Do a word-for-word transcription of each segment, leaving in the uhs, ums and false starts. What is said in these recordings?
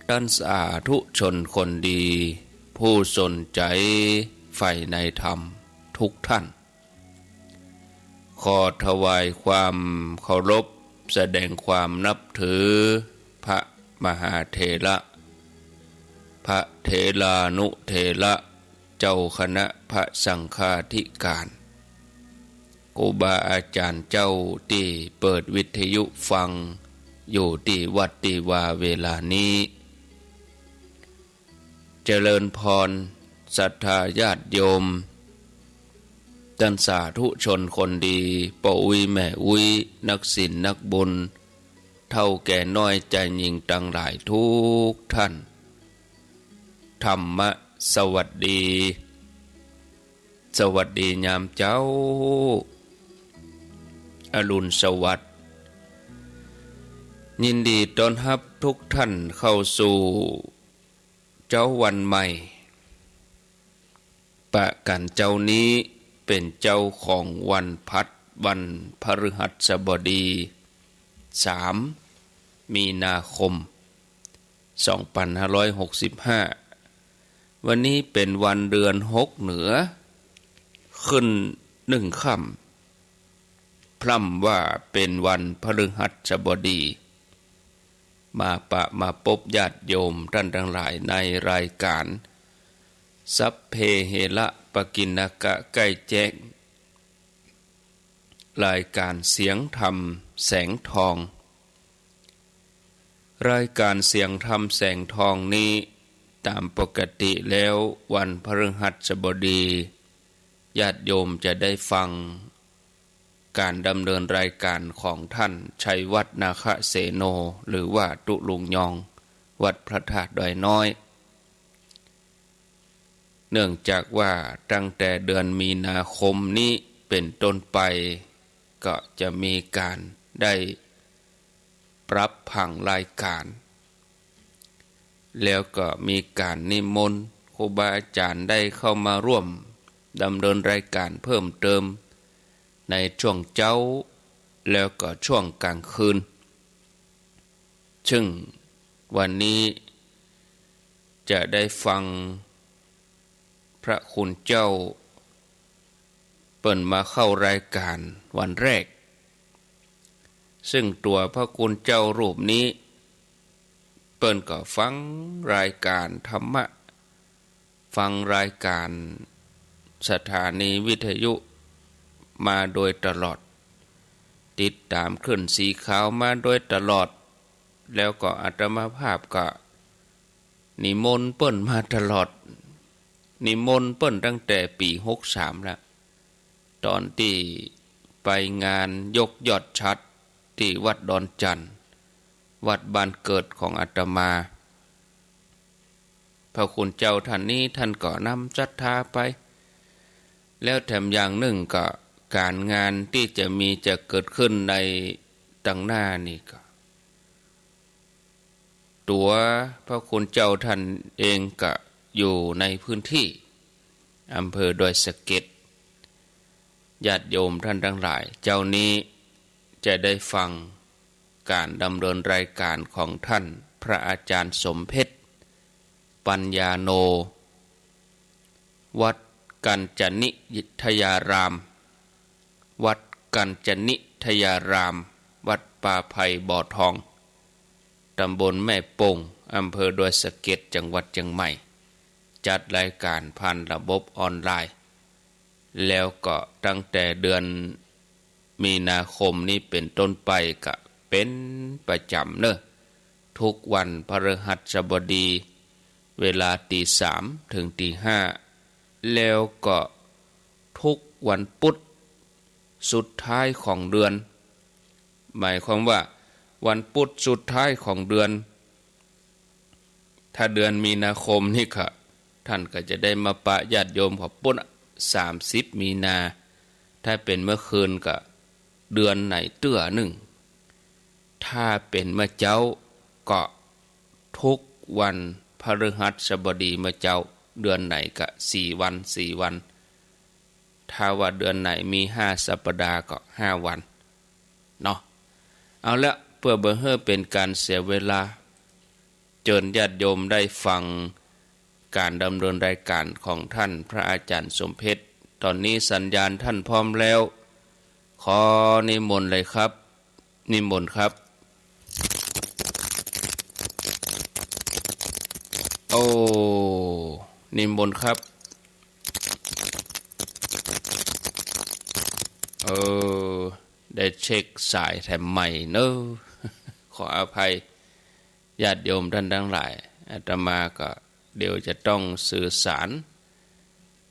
ต้านสาธุชนคนดี ผู้สนใจ๋ใฝ่ในธรรมทุกท่าน ขอถวายความเคารพ แสดงความนับถือ พระมหาเถระ พระเถรานุเถระ เจ้าคณะพระสังฆาธิการ ครูบาอาจ๋ารย์เจ้าตี้เปิดวิทยุฟังอยู่ตี้วัดตี้วาเวลานี้ เจริญพร ศรัทธาญาติโยม ต้านสาธุชนคนดี ป้ออุ๊ยแม่อุ๊ย นักศีลนักบุญ เฒ่าแก่น้อยจายญิงตังหลายทุกท่าน ธรรมะสวัสดี สวัสดียามเจ๊า อรุณสวัสดิ์ ยินดีต้อนฮับทุกท่านเข้าสู่เจ๊าวันใหม่ ปะกั๋นเจ๊านี้เป๋นเจ๊าของวันพัด วันพฤหัสบดี สาม มีนาคม สองปันห้าร้อยหกสิบห้า วันนี้เป๋นวันเดือนหกเหนือ ขึ้นหนึ่งค่ำ พร่ำว่าเป๋นวันพฤหัสบดี มาปะมาปบญาติโยมต้านตังหลายในรายก๋าน สัพเพเหระปะกิณณกะ ใก้แจ้ง รายก๋านเสียงธรรมแสงทอง รายก๋านเสียงธรรมแสงทองนี้ ต๋ามปกติแล้ววันพฤหัสบดี ญาติโยมจะได้ฟังก๋านดำเนินรายก๋านของต้านชัยวัฒน์ นาคเสโน หรือว่าตุ๊ลุงยอง วัดพระธาตุดอยน้อย เนื่องจากว่าตั้งแต่เดือนมีนาคมนี้เป๋นต้นไป ก็จะมีก๋านได้ปรับผังรายก๋าน แล้วก็มีก๋านนิมนต์ครูบาอาจ๋ารย์ได้เข้ามาร่วมดำเนินรายก๋านเพิ่มเติม ในช่วงเจ๊า แล้วก็ช่วงก๋างคืน ซึ่งวันนี้จะได้ฟังพระคุณเจ้า เปิ้นมาเข้ารายก๋านวันแรก ซึ่งตั๋วพระคุณเจ้ารูปนี้ เปิ้นก็ฟังรายก๋านธรรมะ ฟังรายก๋านสถานีวิทยุมาโดยตลอด ติดต๋ามคลื่นสีขาวมาโดยตลอด แล้วก็อาตมาภาพก็นิมนต์เปิ้นมาตลอด นิมนต์เปิ้นตั้งแต่ปี๋หกสามแล้ว ต๋อนตี้ไปงานยกยอดฉัตรตี้วัดดอนจั่น วัดบ้านเกิดของอาตมา พระคุณเจ้าต้านนี้ต้านก็นำศรัทธาไป แล้วแถมอย่างนึ่งก็ก๋านงานตี้จะมีจะเกิดขึ้นในตังหน้านี่ก็ ตั๋วพระคุณเจ้าต้านเองก็อยู่ในพื้นตี้อำเภอดอยสะเก็ด ญาติโยมต้านตังหลาย เจ๊านี้จะได้ฟังก๋านดำเนินรายก๋านของต้านพระอาจ๋ารย์สมเพชร ปัญญาโน วัดกัญจนิทยาราม วัดกัญจนิทยาราม วัดป่าไผ่บ่อทอง ต๋ำบลแม่โป่ง อำเภอดอยสะเก็ด จังหวัดเจียงใหม่ จัดรายก๋านผ่านระบบออนไลน์ แล้วก็ตั้งแต่เดือนมีนาคมนี้เป๋นต้นไปก็เป๋นประจ๋ำเน่อ ทุกวันพฤหัสบดี เวลาตีสามเถิงตีห้า แล้วก็ทุกวันปุธสุดท้ายของเดือน หมายความว่าวันปุธสุดท้ายของเดือน ถ้าเดือนมีนาคมนี่ก็ ต้านก็จะได้มาปะญาติโยมเขาปุ้น สามสิบมีนา ถ้าเป๋นเมื่อคืนก็เดือนไหนเตื้อนึ่ง ถ้าเป๋นเมื่อเจ๊าก็ทุกวันพฤหัสบดีเมื่อเจ๊า เดือนไหนก็สี่วัน สี่วัน ถ้าว่าเดือนไหนมีห้าสัปดาห์ก็ห้าวัน เนาะ เอาละ เปื้อบ่หื้อเป๋นก๋านเสียเวลา เจิญญาติโยมได้ฟังก๋านดำเนินรายก๋านของท่านพระอาจ๋ารย์สมเพชร ต๋อนนี้สัญญาณท่านพร้อมแล้ว ขอนิมนต์เลยครับ นิมนต์ครับ โอ้ นิมนต์ครับ เออ ได้เช็คสายแถมใหม่เนอะ ขออภัยญาติโยมท่านตังหลาย อาตมาก็เดี๋ยวจะต้องสื่อสาร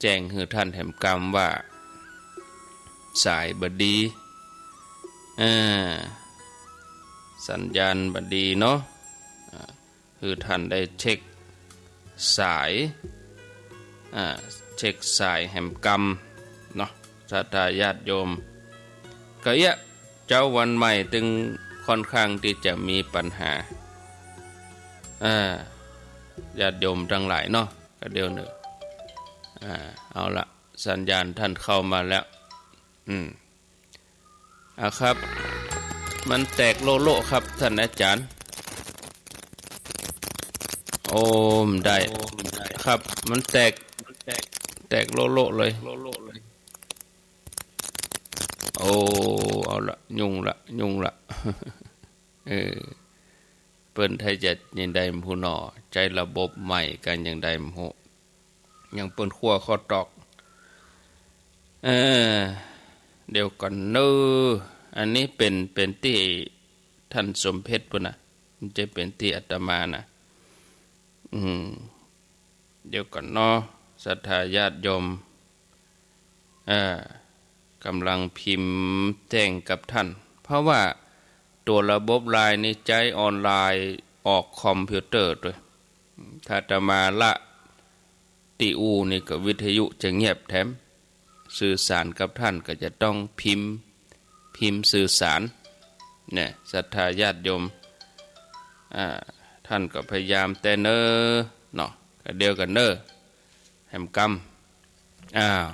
แจ้งหื้อท่านแถมกำว่า สายบ่ดี อ่า สัญญาณบ่ดีเนาะ อ่า หื้อท่านได้เช็คสาย อ่า เช็คสายแถมกำเนาะ ศรัทธาญาติโยม ก็เยียะ เจ๊าวันใหม่ตึงค่อนข้างตี้จะมีปัญหา อ่า ญาติโยมตังหลายเนาะ ก็เดี๋ยวเนอะ อ่า เอาละ สัญญาณท่านเข้ามาแล้ว อืม อ่ะครับ มันแตกโละๆ ครับ ท่านอาจ๋ารย์ โอ้ บ่ได้ ครับ มันแตก แตกโละๆ เลย โอ้ เอาละ ยุ่งละ ยุ่งละ เออ เปิ้นไทยจะยังใดบ่ฮู้หนอ ใจ๊ระบบใหม่กั๋นยังใดบ่ฮู้ ยังเปิ้นคว้าข้อตอก เออ เดี๋ยวก่อนเนอะ อันนี้เป๋น เป๋นตี้ท่านสมเพชรปู้นนะ บ่ใจ้เป๋นตี้อาตมานะ อืม เดี๋ยวก่อนเนาะ ศรัทธาญาติโยม เอ่อ ก่ำลังพิมพ์แจ้งกับท่าน เพราะว่าตั๋วระบบไลน์นี่ใจ๊ออนไลน์ออกคอมพิวเตอร์ตวย ถ้าอาตมาละตี้อู้นี่ก็วิทยุจะเงียบแถม สื่อสารกับท่านก็จะต้องพิมพ์ พิมพ์สื่อสาร เนี่ย ศรัทธาญาติโยม อ่า ท่านก็พยายามแต๊เน่อ เนาะ ก็เดี๋ยวก่อนเน่อ แถมกำ อ้าว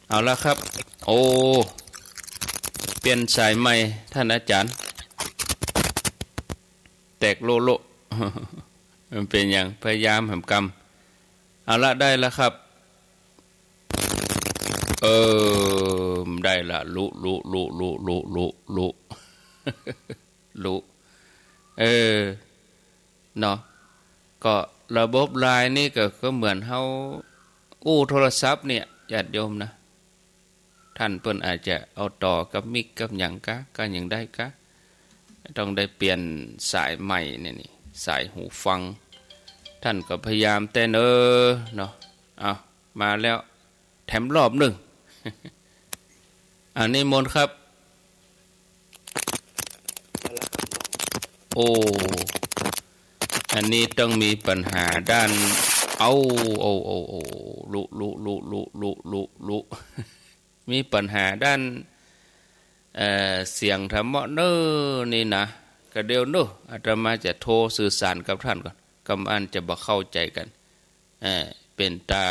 เอาละครับ โอ้ เปลี่ยนสายใหม่ ท่านอาจ๋ารย์ แตกโละๆ มันเป๋นหยัง พยายามแถมกำ เอาละ ได้ละครับ เออ ได้ละ ลุ ลุ ลุ ลุ เออ เนาะ ก็ระบบไลน์นี่ก็ ก็เหมือนเฮาอู้โทรศัพท์เนี่ย ญาติโยมนะ ท่านเปิ้นอาจจะเอาต่อกับมิกกับหยังกา กาหยังได้กา ต้องได้เปลี่ยนสายใหม่เนี่ยนี่ สายหูฟัง ท่านก็พยายามแต๊เน่อ เนาะ เอา มาแล้ว แถมรอบนึ่ง อ่า นิมนต์ครับ โอ้ อันนี้ต้องมีปัญหาด้าน เอา เอา เอา เอา ลุ ลุ ลุ มีปัญหาด้าน เอ่อ เสียงธรรมะเน่อนี่นะ ก็เดี๋ยวเน่อ อาตมาจะโทรสื่อสารกับท่านก่อน กำอันจะบ่เข้าใจ๋กั๋น เอ่อ เป๋นตา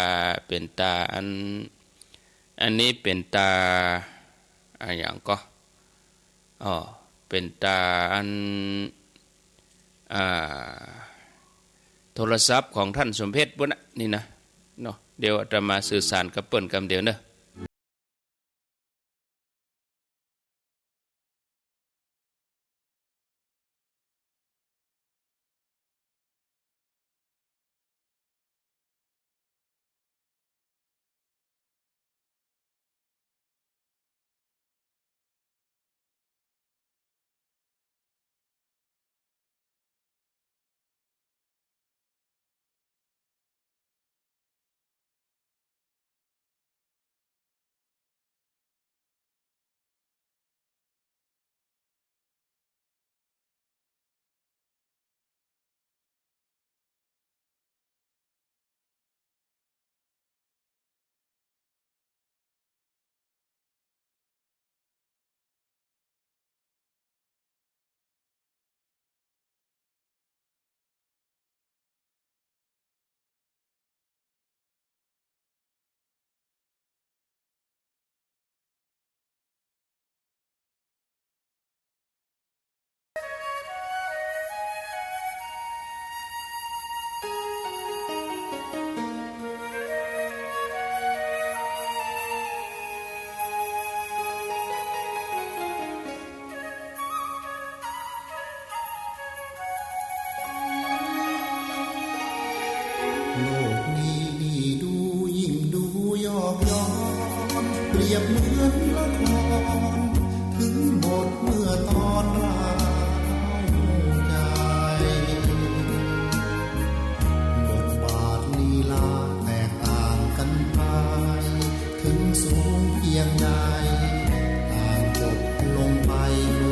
เป๋นตาอัน อันนี้เป๋นตา อะหยังก่อ อ้อ เป๋นตาอัน อ่า โทรศัพท์ของท่านสมเพชรปู้นนะ นี่นะ เนาะ เดี๋ยวอาตมาสื่อสารกับเปิ้นกำเดียวเน่อ เปรียบเหมือนละคร ถึงบทเมื่อตอนร้าวใจ บทบาทลีลาแตกต่างกันไป ถึงสูงเพียงใด ต่างจบลงไปโด